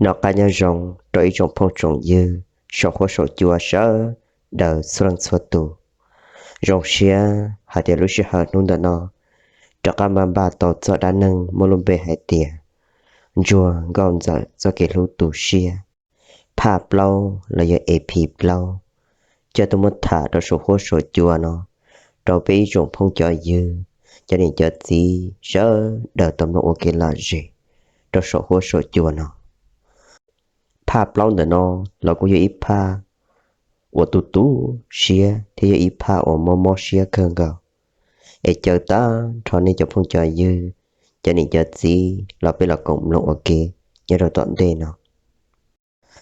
Noj qab nyob zoo rau ib tsoom phooj tsoom ywg saum huab saum cua sawv daws txhua leej txhua tus. Zoo siab hais tias lub sij hawm hnub ntawm no rov qab npaj npaj tau txoj dab neeg muaj lub npe hais tias Ntsuag Nkauj Ntxawm txoj kev hlub tu siab, phaj plaub los yog E P plaub, coj tuaj muab tham rau saum huab saum cua no rau peb ib tsoom phooj cov ywg, cov niam cov txiv sawv daws tau mloog ua kev lom zem rau saum huab saum cua no. Phaj plaub ntawm no los kuj yog ib phaj uas tu tu siab thiab yog ib phaj uas mob mob siab kawg nkaus. Es caw tag nrho nej cov phooj cov ywg, cov niam cov txiv los peb los koom mloog ua ke nyob rau tom ntej no.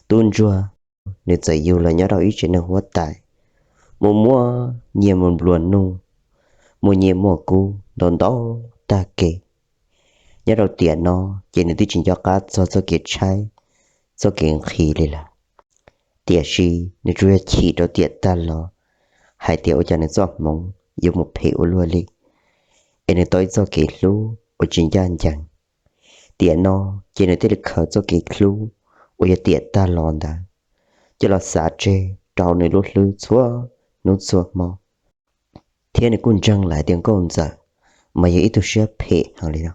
Tub Ntsuag nws txawm yug los nyob rau ib tsev neeg huab tais, muaj muaj nyiaj muaj nplua nuj, muaj nyiaj muaj kub ntau ntau tag kev. Nyob rau tiam no ces nws twb tsis nco qab txog txoj kev tshaib, txoj kev nqhis li lawm. Tiam sis nws tsuas yog chim rau tiam tag los hais tias ua cas nws txoj hmoov yuav mus phem ua luaj li, es nws tau ib txoj kev hlub uas tsis ncaj ncees. Tiam no ces nws thiaj li khaws txoj kev hlub uas yog tiam tag los ntawd coj los xav tseg rau hauv nws lub hlwb txhua hnub txhua hmo, thiab nws kuj ntseeg lawm hais tias Nkauj Ntxawm mas yog ib tug siab phem heev li no.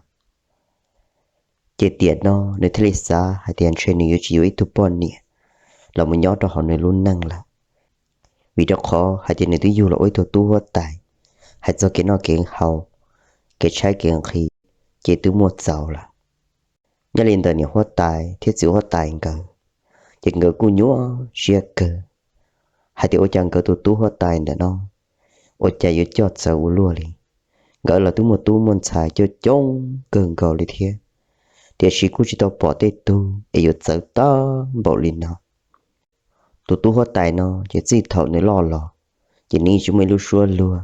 Ces tiam no nws thiaj li xav hais tias ntshe nws yuav tsis yuav ib tug poj niam los mus nyob rau hauv nws lub neej lawm, vim rau qhov hais tias nws twb yug los ua ib tug tub huab tais, hais txog kev noj kev haus, kev tshaib kev nqhis ces twb muaj txaus lawm. Nyob li ntawm niam huab tais thiab txiv huab tais nkawd, ces nkawd kuj nyuaj siab kawg hais tias ua cas nkawd tus tub huab tais ntawm no ua cas yuav coj txawv ua luaj li. Nkawd los twb muaj tub muaj ntxhais coob coob kawg nkaus li thiab, tiam sis kuj tsis tau pom tej tug es yuav txawv tag npaum li no. Tus tub huab tais no ces txij thaum nws loj los, ces nws yeej tsis muaj ib lub suab luag,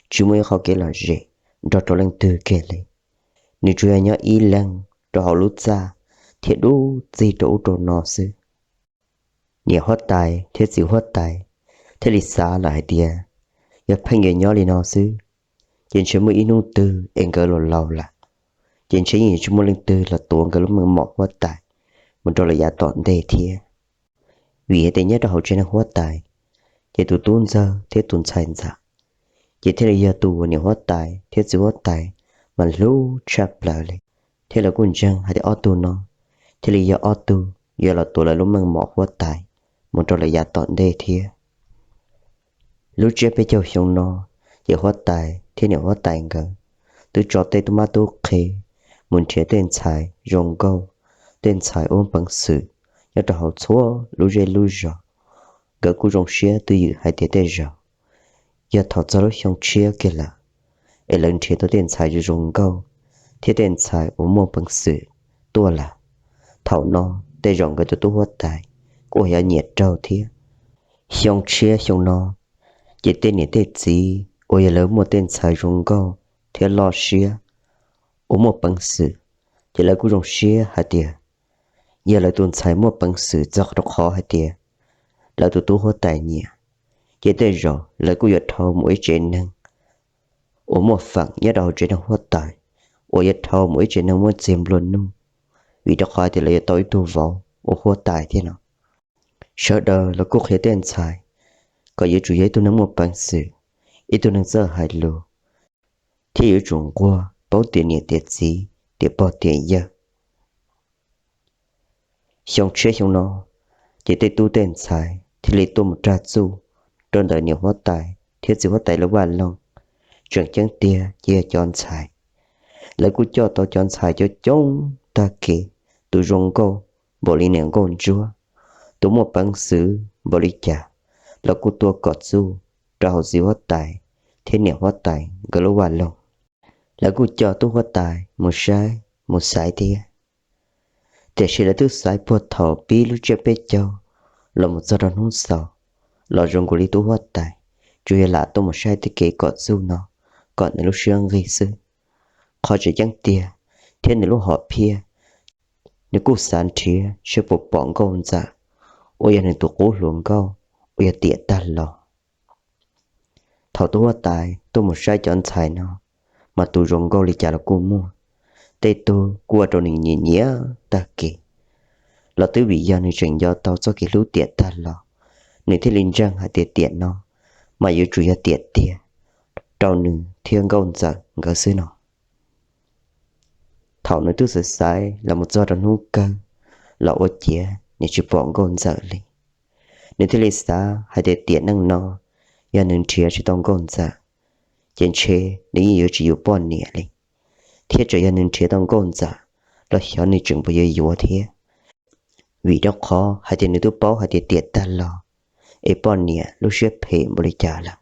tsis muaj ib qho kev lom zem nrog rau leej twg kiag li. Nws tsuas yog nyob ib leeg rau hauv lub txaj thiab dub txig rau ub rau no xwb. Niam huab tais thiab txiv huab tais thiaj li xav lawm hais tias yog pheej yuav nyob li no xwb, ces ntshe muaj ib hnub twg es nkawd los laus lawm, ces ntshe yeej yuav tsis muaj leej twg los tuav nkawd lub meej mom huab tais mus rau lawm yav tom ntej thiab. Vim hais tias nyob rau hauv tsev neeg huab tais, ces tus tub ntxawg thiab tus ntxhais ntxawm, ces thiaj li yog tus uas niam huab tais thiab txiv huab tais mas hlub tshaj plaws li, thiab lawv kuj ntseeg hais tias ob tug no thiaj li yog ob tug yuav los tuav lawv lub meej mom huab tais mus rau lawm yav tom ntej thiab. Lub tsiab peb caug xyoo no, ces huab tais thiab niam huab tais nkawd twb tso tej tub mab tub qhe mus nrhiav tej ntxhais zoo nkauj, tej ntxhais ua peev xwm nyob rau hauv txhua lub zej lub zos. Nkawd kuj zoo siab twj ywm hais tias tej zaum yog thaum txog lub xyoo tshiab kiag lawm, es lawv nrhiav tau tej ntxhais zoo zoo nkauj thiab tej ntxhais uas muaj peev xwm tuaj lawm, thaum no tej zaum nkawd tus tub huab tais kuj yuav nyiam raug thiab. Xyoo tshiab xyoo no, ces tej niam tej txiv uas yog lawv muaj tej ntxhais zoo nkauj thiab loj siab uas muaj peev xwm, ces lawv kuj zoo siab hais tias yog lawv tus ntxhais muaj peev xwm txog rau qhov hais tias lawv tus tub huab tais nyiam, ces tej zaum lawv kuj yuav dhau mus ib tsev neeg uas muaj feem nyob rau hauv tsev neeg huab tais, uas yuav dhau mus ib tsev neeg muaj txiag nplua nuj, vim rau qhov hais tias lawv yuav tau ib tug vauv ua huab tais thiab no. Sawv daws los kuj qhia tej ntxhais kom yuav tsum yog ib tug neeg muaj peev xwm, ib tug neeg txawj hais lus, thiab yuav tsum nquag paub tiam niam tiam txiv, tiam pog tiam yawg. Xyoo tshiab xyoo no, ces tej tub tej ntxhais thiaj li tuaj mus rag txuj rau ntawm niam huab tais thiab txiv huab tais lawv vaj loog. Tseem ceeb tiag ces yog cov ntxhais, lawv kuj coj tau cov ntxhais coob coob tag kev, tus zoo nkauj npaum li niam nkauj ntsuab, tus muaj peev xwm npaum li cas, los kuj tuaj kom txuj rau hauv txiv huab tais thiab niam huab tais nkawd lub vaj loog. Lawv kuj coj tub huab tais mus saib mus xaiv thiab. Tiam sis lawv twb xaiv puag thaum pib lub tsiab peb caug los mus txog rau hnub xaus, los zoo nkaus li tub huab tais tsuas yog lam tuaj mus saib tej kev kom txuj no kom nws lub siab nqig xwb. Qhov tseem ceeb tiag thiab nws lub hom phiaj, nws kuj xav nrhiav seb puas pom nkauj ntxawm uas yog nws tus qub hluas nkauj uas yog tiam tag los. Thaum tub huab tais tuaj mus saib cov ntxhais no, mas tus zoo nkauj li cas los kuj muaj, tej tug kuj ua rau nws nyiam nyiam tag kev. los twb vim yog nws tseem nco tau txoj kev hlub tiam tag los, nws thiaj li ntseeg hais tias tiam no mas yuav tsum yog tiam tiag rau nws thiab Nkauj Ntxawm nkawd xwb no. Thaum nws twb xav xaiv los mus txog rau hnub kawg los ua ciav nws tsis pom Nkauj Ntxawm li. Nws thiaj li xav hais tias tiam neej no yog nws nrhiav tsis tau Nkauj Ntxawm, ces ntshe nws yeej yuav tsis yuav poj niam li. Thiab txawm yog nws nrhiav tau Nkauj Ntxawm los xyov nws tseem puas yuav yuav thiab. Vim rau qhov hais tias nws twb paub hais tias tiam tag los es poj niam lub siab phem npaum li cas lawm.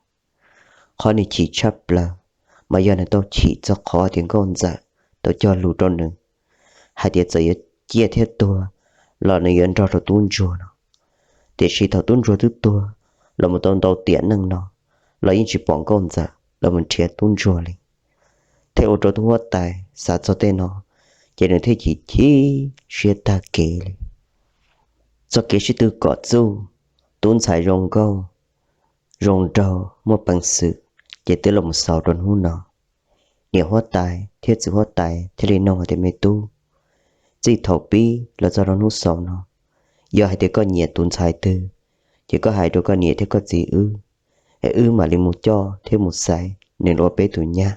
Qhov nws chim tshaj plaws mas yog nws tau chim txog qhov tias Nkauj Ntxawm tau cog lus rau nws hais tias txawm yuav ciaj thiab tuag los nws yuav nrog rau tub ntsuag no. Tiam sis thaum tub ntsuag twb tuag los mus tau ntau tiam neej no los yeej tsis pom Nkauj Ntxawm los mus nrhiav tub ntsuag li. Thiaj ua rau tub huab tais xav txog tej no, ces nws thiaj chim chim siab tag kev li. Txoj kev sib tw kom txuj, tub ntxhais zoo nkauj, zoo nraug, muaj peev xwm, ces twb los mus xaus rau hnub no. Niam huab tais thiab txiv huab tais thiaj li nug hais tias me tub, txij thaum pib los txog rau hnub xaus no, yog hais tias koj nyiam tus ntxhais twg, ces koj hais rau koj niam thiab koj txiv wb, es wb mam li mus coj thiab mus xaiv nws los ua peb tus nyab.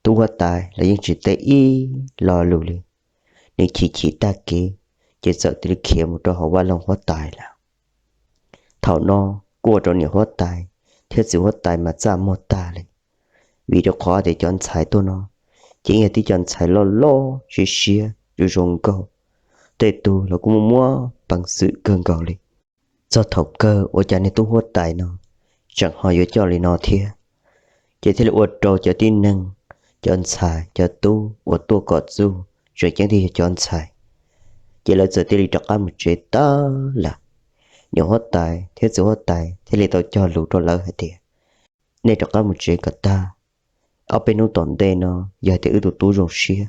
Tub huab tais los yeej tsis teb ib lo lus li, nws chim chim tag kev, ces txawm cia li khiav mus rau hauv vaj loog huab tais lawm. Thaum no kuj ua rau niam huab tais thiab txiv huab tais mas txaj muag tag li, vim rau qhov tias cov ntxhais tuaj no ces yog tib cov ntxhais loj loj siab siab zoo zoo nkauj, tej tug los kuj muaj muaj peev xwm kawg nkaus li. Txog thaum kawg ua cas niag tub huab tais no tseem ho yuav coj li no thiab, ces thiaj li ua rau cov tib neeg, cov ntxhais cov tub uas tuaj kom txuj tseem ceeb tiag yog cov ntxhais, ces lawv txawm cia li rov qab mus tsev tag lawm. Niam huab tais thiab txiv huab tais thiaj li tau cog lus rau lawv hais tias nej rov qab mus tsev kom tag, ob peb hnub tom ntej no yog hais tias wb tus tub zoo siab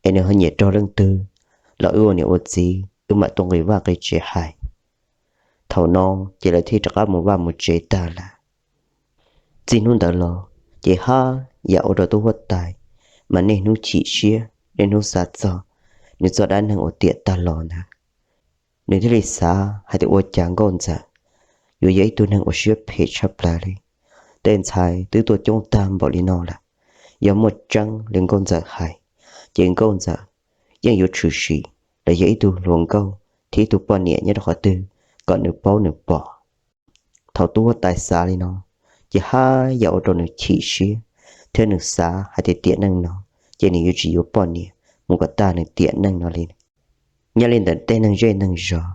es nws ho nyiam raug leej twg los wb ua niam ua txiv wb mam tuaj nqis vaj nqis tsev hais. Thaum no ces lawv thiaj rov qab mus vaj mus tsev tag lawm. Txij hnub ntawd los ces haj yam ua rau tub huab tais mas niaj hnub chim siab niaj hnub xav txog nws txoj dab neeg uas tiam tag los ntawd. Nws thiaj li xav hais tias ua cas Nkauj Ntxawm yuav yog ib tug neeg uas siab phem tshaj plaws li. Tej ntxhais twb tuaj coob tag npaum li no lawm, yog muaj tseeb li Nkauj Ntxawm hais, ces Nkauj Ntxawm yeej yuav tshwm sim los yog ib tug hluas nkauj thiab ib tug poj niam nyob rau qhov twg kom nws paub nws pom. Thaum tub huab tais xav li no, ces haj yam ua rau nws chim siab thiab nws xav hais tias tiam neej no ces nws yuav tsis yuav poj niam mus kom tag nws tiam neej no li. Nyob li ntawm tej neeg zej neeg zos,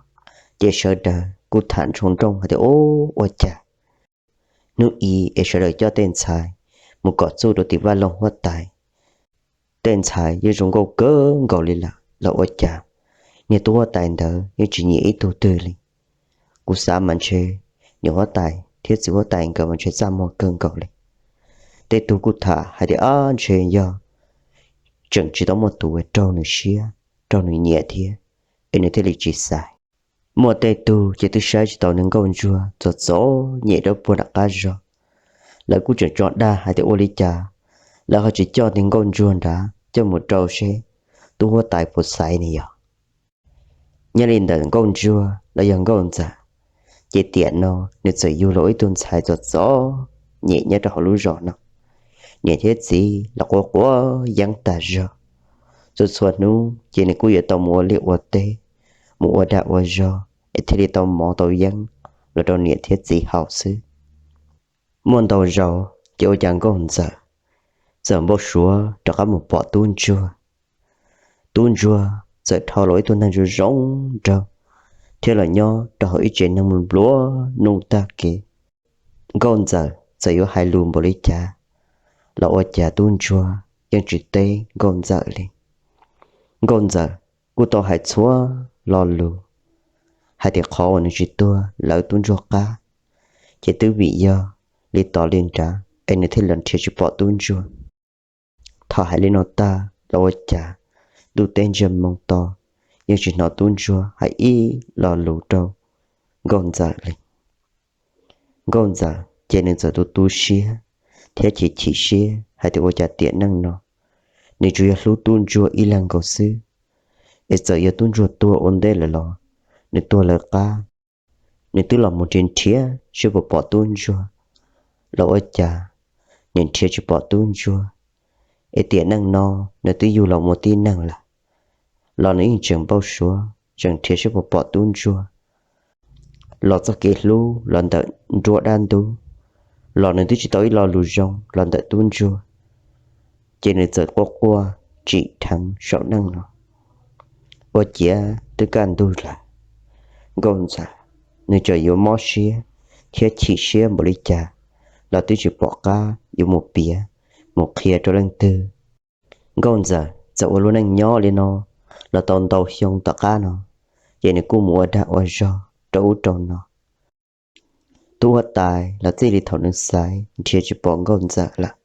ces sawv daws kuj tham ntshoo nrooj hais tias ub, ua cas hnub i es sawv daws coj tej ntxhais mus kom txuj rau tim vaj loog huab tais, tej ntxhais yeej zoo nkauj kawg nkaus li lawm los ua cas niag tub huab tais ntawd yeej tsis nyiam ib tug twg li. Kuv xav mas ntshe niam huab tais thiab txiv huab tais nkawd mas ntshe txaj muag kawg nkaus li. Tej tug kuj tham hais tias ab, ntshe yog tseem tsis tau muaj tus uas raug nws siab raug nws nyiam thiab es nws thiaj li tsis xaiv. Muaj tej tug ces twb saib tsis taus nws Nkauj Ntsuag txom txom nyem dawb paug nram qab zog, lawv kuj tseem tso dag hais tias ua li cas lawv ho tsis coj nws Nkauj Ntsuag nrad coj mus rau seb tub huab tais puas xaiv nws yog. Nyob li ntawm Nkauj Ntsuag los yog Nkauj Ntxawm, ces tiam no nws txawm yug los ib tug ntxhais txom txom nyem nyob rau hauv lub zos no. Niam thiab txiv los quav quav yeeb tas zog, txhua txhua hnub ces nws kuj yuav tau mus ua liaj ua teb, mus ua dag ua zog es thiaj li tau mov tau yeeb los rau niam thiab txiv haus xwb. Muaj ntau zaus ces ua cas Nkauj Ntxawm txawm npau suav rov qab mus pom tub ntsuag. Tub ntsuag txawm dhau los ib tug neeg zoo zoo nraug thiab los nyob rau hauv ib tsev neeg nplua nuj tag kev. Nkauj Ntxawm txawm yuav hais lus npaum li cas los ua cas tub ntsuag yeej tsis teb Nkauj Ntxawm li. Nkauj Ntxawm kuj tau hais txhua lo lus hais tias qhov uas nws tsis tuag lawv tub ntsuag qab ces twb vim yog li tos li nrad es nws thiaj li nrhiav tsis pom tub ntsuag. Thaum hais li no tag los ua cas ntuj teb ntsiag moo to yeej tsis hnov tub ntsuag hais ib lo lus rau Nkauj Ntxawm li. Nkauj Ntxawm ces nws txawm tu tu siab thiab chim chim siab hais tias ua cas tiam neej no nws tsuas yog hlub tub ntsuag ib leeg nkaus xwb, Es txawm yog tub ntsuag tuag ua ntej lawm los nws tuag lawv qab, nws twb los mus nrhiav nrhiav seb puas pom tub ntsuag los ua cas nws nrhiav tsis pom tub ntsuag. Es tiam neej no nws twb yug los mus tib neeg lawm los nws yeej tseem npau suav tseem nrhiav seb puas pom tub ntsuag. Los txoj kev hlub los ntawm nruab dab ntub los nws twb tsis tau ib lo lus zoo los ntawm tub ntsuag. Ces nws txawm quaj quaj tsim dheev saum neej no. Ua ciav twb kaj ntug lawm, nkauj ntxawm nws tseem yuav mob siab thiab chim siab npaum li cas los twb tsis pom qab yuav mus piav mus qhia rau leej twg. Nkauj ntxawm txawm ua lub neej nyob li no los tau ntau xyoo tom qab no, ces nws kuj mus ua dag ua zog rau ub rau no. Tub huab tais los txij li thaum nws xaiv nrhiav tsis pom nkauj ntxawm lawm,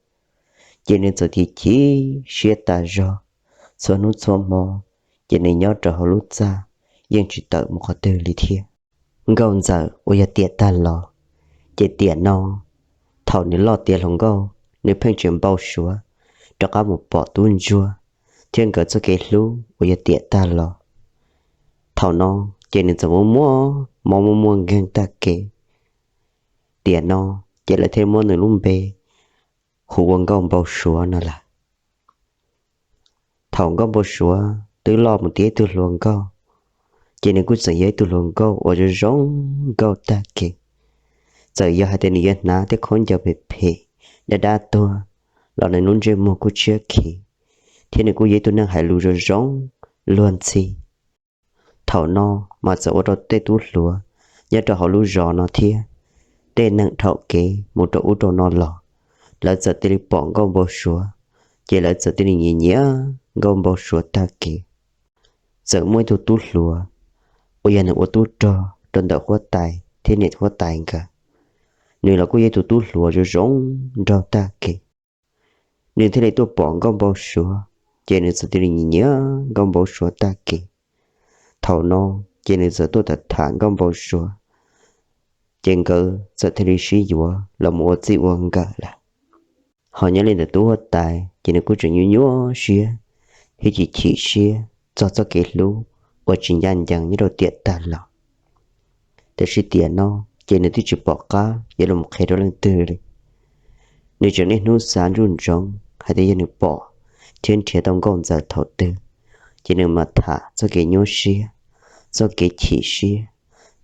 ces nws txawm chim chim siab tas zog. Txhua hnub txhua hmo ces nws nyob rau hauv lub txaj, yeej tsis tawm mus qhov twg li thiab. Nkauj ntxawm uas yog tiam tag los, ces tiam no thaum nws loj tiav hluas nkauj, nws pheej tseem npau suav rov qab mus pom tub ntsuag thiab nkawd txoj kev hlub uas yog tiam tag los. Thaum no ces nws txawm muaj muaj mob muaj muaj nkeeg tag kev. Tiam no ces lawv thiaj muab nws lub npe hu ua nkauj npau suav no lawm. Thaum nkauj npau suav twb loj mus tiav ib tug hluas nkauj, ces nws kuj txawm yog ib tug hluas nkauj uas zoo zoo nkauj tag kev. Txawm yog hais tias nws yuav hnav tej khaub ncaws phem phem dab dab tuag los nws lub ntsej muag kuj tshiab khiv, thiab nws kuj yog ib tug neeg hais lus zoo zoo luag ntxhi. Thaum no mas txawm ua rau tej tub hluas nyob rau hauv lub zos no thiab tej neeg dhau kev mus rau ub rau no los, lawv txawm cia li pom nkauj npau suav, ces lawv txawm cia li nyiam nyiam nkauj npau suav tag kev. Txawm muaj ib tug tub hluas uas yog nws ua tub rog rau ntawm huab tais thiab niam huab tais nkawd, nws los kuj yog ib tug tub hluas zoo zoo nraug tag kev. Nws thiaj li tuaj pom nkauj npau suav, ces nws txawm cia li nyiam nyiam nkauj npau suav tag kev. Thaum no ces nws txawm tuaj tham tham nkauj npau suav, ces nkawd txawm thiaj li sib yuav los mus ua txij ua nkawm lawm. Ho nyob li ntawm tub huab tais ces nws kuj tseem nyuaj nyuaj siab thiab chim chim siab txog txoj kev hlub uas tsis ncaj ncees nyob rau tiam tag los. Tiam sis tiam no ces nws twb tsis pom qab yuav los qhia rau leej twg li. Nws tseem niaj hnub xav ntsuj ntsoov hais tias yog nws pom thiab nrhiav tau nkauj ntxawm thaum twg, ces nws mam tham txoj kev nyuaj siab, txoj kev chim siab,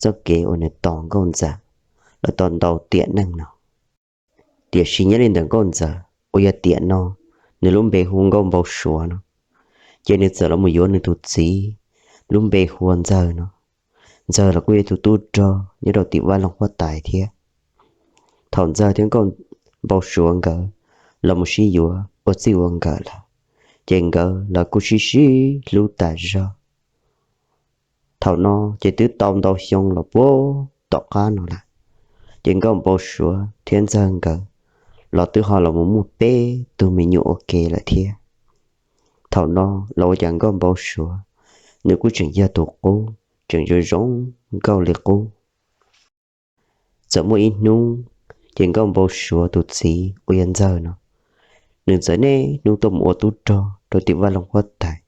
txoj kev uas nws tos nkauj ntxawm los tau ntau tiam neej no. Tiam sis nyob li ntawm nkauj ntxawm uas yog tiam no nws lub npe hu nkauj npau suav no, ces nws txawm los mus yuav nws tus txiv lub npe hu ua ntxawg no. Ntxawg los kuj yog tus tub rog nyob rau tim vaj loog huab tais thiab. Thaum ntxawg thiab nkauj npau suav nkawd los mus sib yuav ua txij ua nkawm lawm, ces nkawd los kuj sib sib hlub tas zog. Thaum no ces twb tau ntau xyoo los puag tom qab no lawm, ces nkauj npau suav thiab ntxawg nkawd los twb ho los mus muaj peb tug me nyuam ua ke lawm thiab. Thaum no los ua cas nkauj npau suav nws kuj tseem yog tus qub, tseem zoo zoo nkauj li qub. Txawm muaj ib hnub, ces nkauj npau suav tus txiv uas yog ntxawg no, nws txawm niaj hnub tuaj mus ua tub rog rau tim vaj loog huab tais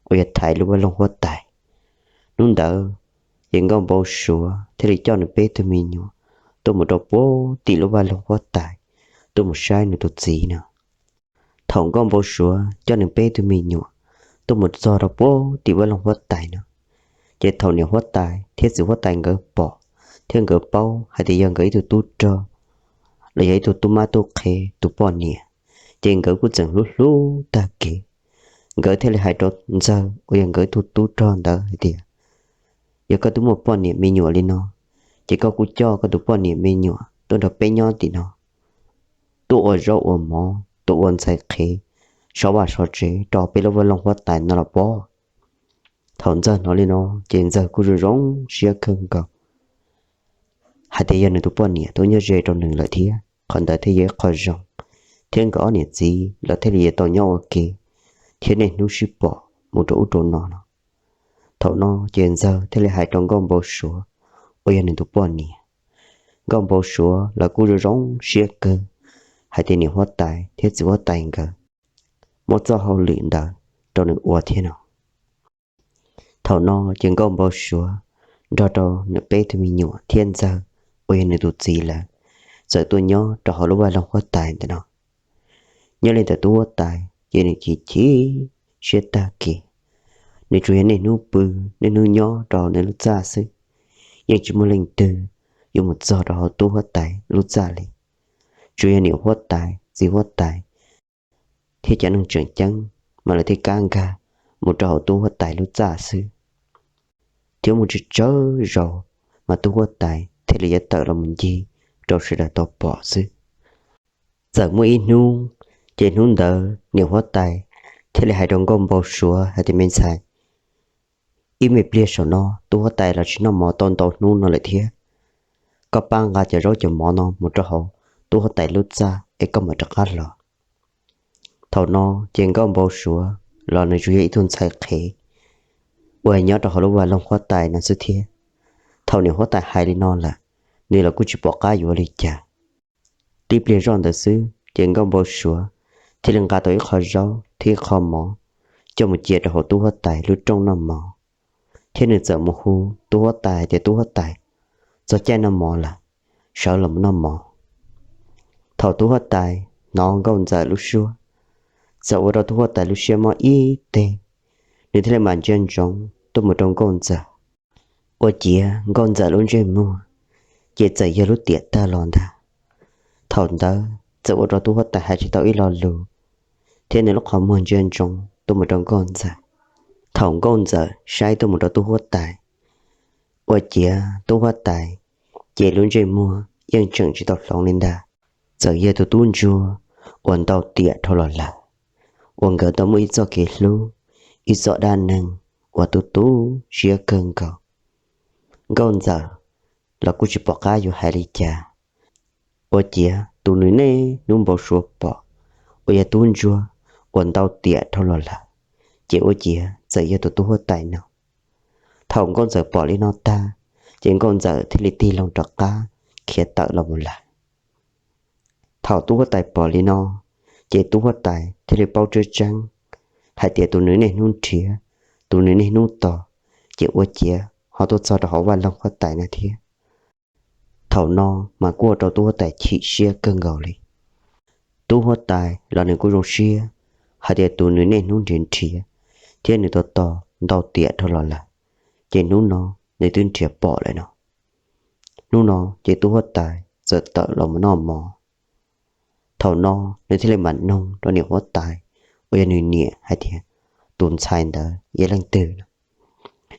uas yog thaiv lub vaj loog huab tais. Hnub ntawd, ces nkauj npau suav thiaj li coj nws peb tug me nyuam tuaj mus rau puag tim lub vaj loog huab tais, tuaj mus saib nws tus txiv no. Thaum nkauj npau suav coj nws peb tug me nyuam tuaj mus txog rau puag tim vaj loog huab tais no, ces thaum niam huab tais thiab txiv huab tais nkawd pom thiab nkawd paub hais tias yog nkawd ib tug tub rog los yog ib tug tub mab tub qhe tus poj niam, ces nkawd kuj txawm hlub hlub tag kev. Nkawd thiaj li hais rau ntxawg uas yog nkawd ib tug tub rog ntawd hais tias, yog koj twb muaj poj niam me nyuam li no, ces koj kuj coj koj tus poj niam me nyuam tuaj nrog peb nyob tim no, tuaj ua zaub ua mov, tuaj ua ntxhais qhev, sov vaj sov tsev rau peb lub vaj loog huab tais no los pob. Thaum ntxawg hnov li no, ces ntxawg kuj zoo zoo siab kawg nkaus hais tias yog nws tus poj niam tuaj nyob ze rau nws lawm thiab, qhov ntawd thiaj yog ib qho zoo, thiab nkawd ob niam txiv los thiaj li yuav tau nyob ua ke thiab niaj hnub sib pom mus rau ub rau no no. Thaum no ces ntxawg thiaj li hais rau nkauj npau suav uas yog nws tus poj niam. Nkauj npau suav los kuj zoo zoo siab kawg hais tias niam huab tais thiab txiv huab tais nkawd muab txoj hauj lwm ntawd rau nws ua thiab no. Thaum no ces Nkauj Npau Suav nrog rau nws peb tug me nyuam thiab Ntxawg uas yog nws tus txiv lawm, txawm tuaj nyob rau hauv lub vaj loog huab tais ntawm no. Nyob li ntawm tub huab tais ces nws chim chim siab tag kis. Nws tsuas yog niaj hnub pw, niaj hnub nyob rau hauv nws lub txaj xwb, yeej tsis muaj leej twg yuav mus txog rau hauv tub huab tais lub txaj li. Tsuas yog niam huab tais, txiv huab tais thiab cov neeg tseem ceeb mas lawv thiaj kam nkag mus rau hauv tub huab tais lub txaj xwb. Thiab muaj tsawg tsawg zaus mas tub huab tais thiaj li yuav tawm los mus ncig rau sawv daws tau pom xwb. Txawm muaj ib hnub, ces hnub ntawd niam huab tais thiaj li hais rau Nkauj Npau Suav hais tias, Me ntxhais, ib me pliag saum no tub huab tais los tsis noj mov tau ntau hnub no lawm thiab. Koj pab nqa cov zaub cov mov no mus rau hauv tub huab tais lub txaj es koj mam rov qab los. Thaum no ces Nkauj Npau Suav los nws tsuas yog ib tug ntxhais qhev uas nyob rau hauv lub vaj loog huab tais no xwb thiab. Thaum niam huab tais hais li no lawm, nws los kuj tsis pom qab yuav li cas. Tib pliag zoj ntawd xwb ces Nkauj Npau Suav thiaj li nqa tau ib qho zaub thiab ib qho mov coj mus cia rau hauv tub huab tais lub rooj noj mov, thiab nws txawm mus hu tub huab tais hais tias, Tub huab tais, txog caij noj mov lawm, sawv los mus noj mov. Thaum tub huab tais hnov Nkauj Ntxawm lub suab, txawm ua rau tub huab tais lub siab mob ib teg, nws thiaj li mam ntsia ntsoov tuaj mus rau Nkauj Ntxawm. Ua ciav Nkauj Ntxawm lub ntsej muag ces txawm yog lub tiam tag los ntag. Thaum ntawd txawm ua rau tub huab tais hais tsis tau ib lo lus, thiab nws lub qhov muag ntsia ntsoov tuaj mus rau Nkauj Ntxawm. Thaum Nkauj Ntxawm saib tuaj mus rau tub huab tais, ua ciav tub huab tais ces lub ntsej muag yeej tseem tsis tau hloov li ntag. Txawm yog tus tub ntsuag uas ntau tiam dhau los lawm, uas nkawd tau muaj ib txoj kev hlub, ib txoj dab neeg uas tu tu siab kawg nkaus. Nkauj Ntxawm los kuj tsis pom qab yuav hais li cas. Ua ciav tus nws niaj hnub npau suav pom uas yog tub ntsuag uas ntau tiam dhau los lawm, ces ua ciav txawm yog tus tub huab tais no. Thaum Nkauj Ntxawm pom li no tag, ces Nkauj Ntxawm thiaj li tig loo rov qab khiav tawm los mus lawm. Thaum tub huab tais pom li no, ces tub huab tais thiaj li paub tseeb tseeb hais tias tus nws niaj hnub nrhiav, tus nws niaj hnub tos, ces ua ciav ho tuaj txog rau hauv vaj loog huab tais no thiab. Thaum no mas kuj ua rau tub huab tais chim siab kawg nkaus li. Tub huab tais los nws kuj zoo siab hais tias tus nws niaj hnub nrhiav nrhiav thiab nws tos tos ntau tiam dhau los lawm, ces hnub no nws twb nrhiav pom lawm no. Hnub no ces tub huab tais txawm tawm los mus noj mov. Thaum no nws thiaj li mam noog rau niam huab tais uas yog nws niam hais tias tus ntxhais ntawd yog leej twg no.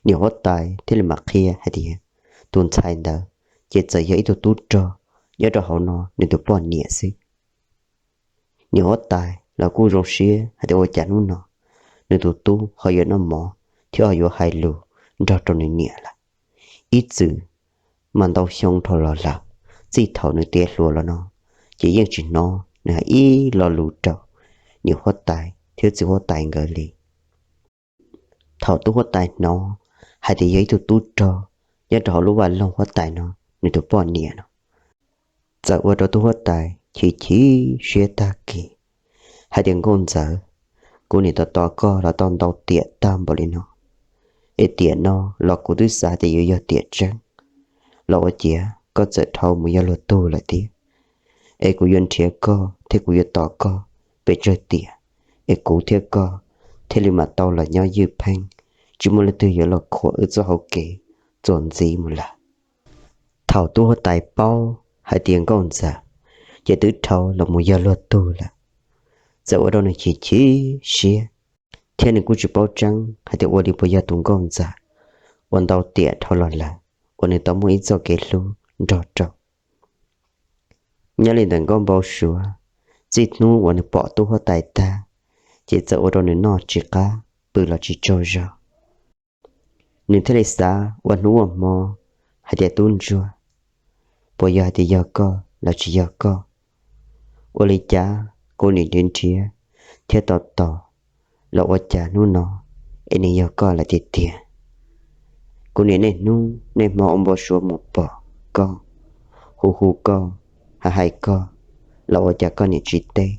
Niam huab tais thiaj li mam qhia hais tias tus ntxhais ntawd ces txawm yog ib tug tub rog nyob rau hauv no nws tus poj niam xwb. Niam huab tais los kuj zoo siab hais tias ua cas hnub no nws tus tub ho yuav noj mov thiab ho yuav hais lus nrog rau nws niam lawm. Ib txwm mas ntau xyoo dhau los lawm, txij thaum nws tiav hluas los no, ces yeej tsis hnov nws hais ib lo lus rau niam huab tais thiab txiv huab tais nkawd li. Thaum tub huab tais hnov hais tias yog ib tug tub rog nyob rau hauv lub vaj loog huab tais no nws tus poj niam no, txawm ua rau tub huab tais chim chim siab tag kis hais tias Nkauj Ntxawm, kuv niam tos tos koj los tau ntau tiam tag npaum li no, es tiam no los kuv twb xav tias yuav yog tiam tseeb, los ua ciav koj txawm dhau mus yog luag tug lawm thiab. Es kuv yuav nrhiav koj thiab kuv yuav tos koj pes tsawg tiam, es kuv thiab koj thiaj li mam tau los nyob ywj pheej, tsis muaj leej twg yuav los khuam wb txoj hauv kev txuas ntxiv mus lawm. Thaum tub huab tais paub hais tias Nkauj Ntxawm ces twb dhau los mus yog luag tug lawm, txawm ua rau nws chim chim siab, thiab nws kuj tsis paub tseeb hais tias ua li puas yog tus Nkauj Ntxawm uas ntau tiam dhau los lawm uas nws tau muaj ib txoj kev hlub nrog rau. Nyob li ntawm Nkauj Npau Suav, txij hnub uas nws pom tub huab tais tag, ces txawm ua rau nws noj tsis qab pw los tsis tsaug zog. Nws thiaj li xav ua hnub ua hmo hais tias tub ntsuag, puas yog hais tias yog koj los tsis yog koj? Ua li cas kuv niam nrhiav nrhiav thiab tos tos los ua cas hnub no es nws yog koj lawm tiag tiag? Kuv niam niaj hnub niaj hmo ua npau suav mus pom koj, hu hu koj, hais hais koj los ua cas koj niam tsis teb?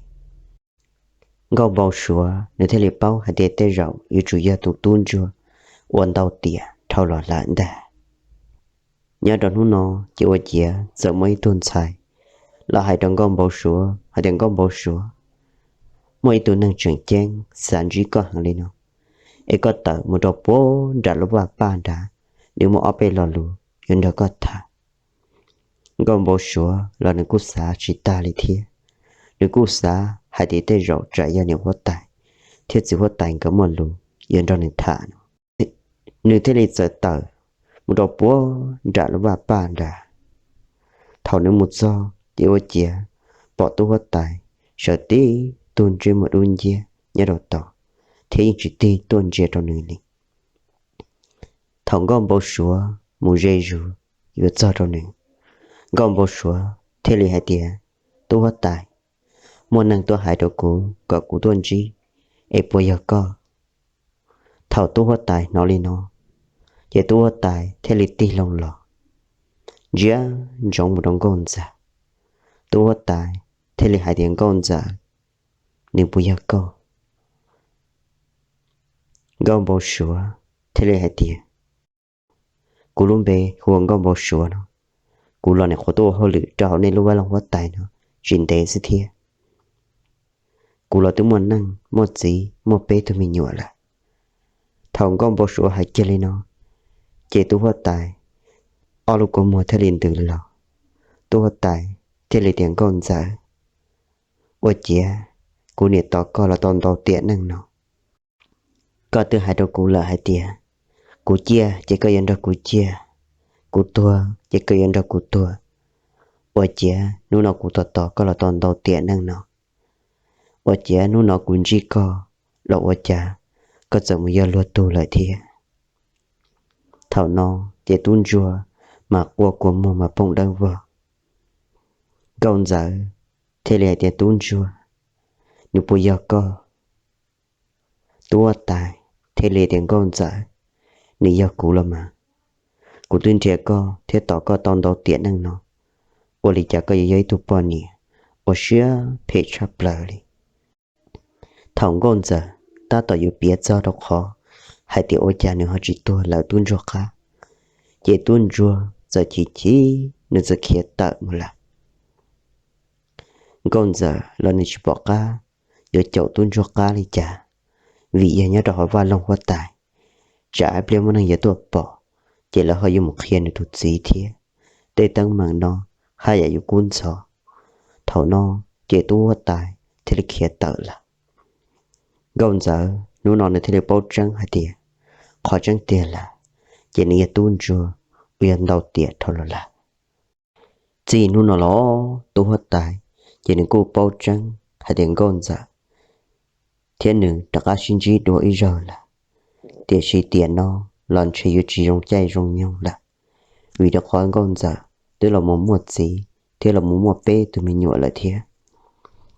Nkauj Npau Suav nws thiaj li paub hais tias tej zaum yuav tsum yog tus tub ntsuag ua ntau tiam dhau los lawm ntag. Nyob rau hnub no ces ua ciav txawm muaj ib tug ntxhais los hais rau Nkauj Npau Suav hais tias Nkauj Npau Suav, muaj ib tug neeg tseem ceeb xav ntsib koj heev li no, es koj tawm mus rau puag nram lub vaj paj nrad, nws muaj ob peb lo lus yuav nrog koj tham. Nkauj Npau Suav los nws kuj xav tsis tag li thiab. Nws kuj xav hais tias tej zaum tsam yog niam huab tais thiab txiv huab tais nkawd muaj lus yuav nrog nws tham no. Nws thiaj li txawm tawm mus rau puag nram lub vaj paj nrad. Thaum nws mus txog ces ua ciav pom tub huab tais sawv tib tug ntsej muag dub nciab nyob rau tod, thiab yeej tsis tig tuaj ntsia rau nws li. Thaum Nkauj Npau Suav mus ze zus yuav txog rau nws, Nkauj Npau Suav thiaj li hais tias, Tub huab tais, muaj neeg tuaj hais rau kuv kom kuv tuaj ntsib, es puas yog koj? Thaum tub huab tais hnov li no, ces tub huab tais thiaj li tig loo los ntsia ntsoov mus rau Nkauj Ntxawm. Tub huab tais thiaj li hais tias, Nkauj Ntxawm, nws puas yog koj? Nkauj Npau Suav thiaj li hais tias, Kuv lub npe hu ua Nkauj Npau Suav no. Kuv los nim qhuav tuaj ua hauj lwm rau hauv nej lub vaj loog huab tais no tsis ntev xwb thiab. Kuv los twb muaj neej muaj txiv muaj peb tug me nyuam lawm. Thaum Nkauj Npau Suav hais kiag li no, ces tub huab tais ob lub kua muag thiaj li ntws los. Tub huab tais thiaj li tias, Nkauj Ntxawm, ua ciav kuv niam tos koj los tau ntau tiam neej no. Koj twb hais rau kuv lawm hais tias, kuv ciaj ces koj yuav nrog kuv ciaj, kuv tuag ces koj yuav nrog kuv tuag. Ua ciav hnub no kuv tos tos koj los tau ntau tiam neej no. Ua ciav hnub no kuv ntsib koj los ua cas koj txawm mus yog luag tug lawm thiab? Thaum no ces tub ntsuag mas quaj kua muag mas poob dawb vog. Nkauj Ntxawm thiaj li hais tias, Tub ntsuag, nws puas yog koj? Tub huab tais thiaj li tias, Nkauj Ntxawm, nws yog kuv los mas. Kuv twb nrhiav koj thiab tos koj tau ntau tiam neej no, ua li cas koj yuav yog ib tug poj niam ua siab phem tshaj plaws li? Thaum Nkauj Ntxawm tab tom yuav piav txog rau qhov hais tias ua cas nws ho tsis tuag lawm tub ntsuag qab, ces tub ntsuag txawm chim chim, nws txawm khiav tawm mus lawm. Nkauj Ntxawm los nws tsis pom qab yuav caum tub ntsuag qab li cas, vim yog nyob rau hauv vaj loog huab tais, tsam ib pliag muaj neeg yuav tuaj pom, ces lawv ho yuav mus qhia nws tus txiv thiab. Tej teeb meem no haj yam yuav kub ntxhov. Thaum no ces tub huab tais thiaj li khiav tawm lawm. Nkauj Ntxawm hnub no nws thiaj li paub tseeb hais tias qhov tseeb tiag lawm ces nws yog tub ntsuag uas yog ntau tiam dhau los lawm. Txij hnub no los tub huab tais ces nws kuj paub tseeb hais tias Nkauj Ntxawm thiab nws rov qab sib ntsib dua ib zaug lawm. Tiam sis tiam no los ntshe yuav tsis zoo caij zoo nyoog lawm, vim rau qhov Nkauj Ntxawm twb los mus muaj txiv thiab los mus muaj peb tug me nyuam lawm thiab.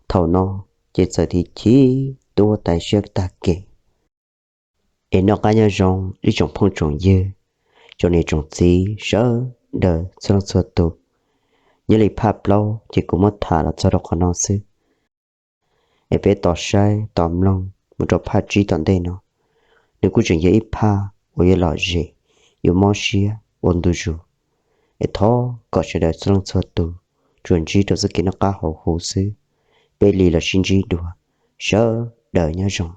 Thaum no ces txawm chim chim tub huab tais siab tag kev. Es noj qab nyob zoo ib tsoom phooj tsoom ywg, tsoom niam tsoom txiv sawv daws txhua leej txhua tus. Nyob li phaj plaub ces kuv muab tham los txog rau qhov no xwb. Es peb tos saib tos mloog mus rau phaj tsib tom ntej no, nws kuj tseem yog ib phaj uas yuav lom zem, yuav mob siab ua ntu zus. Es thov kom sawv daws txhua leej txhua tus tsuas ntsib rau txoj kev noj qab haus huv xwb. Peb li los sib ntsib dua, sawv daws nyob zoo.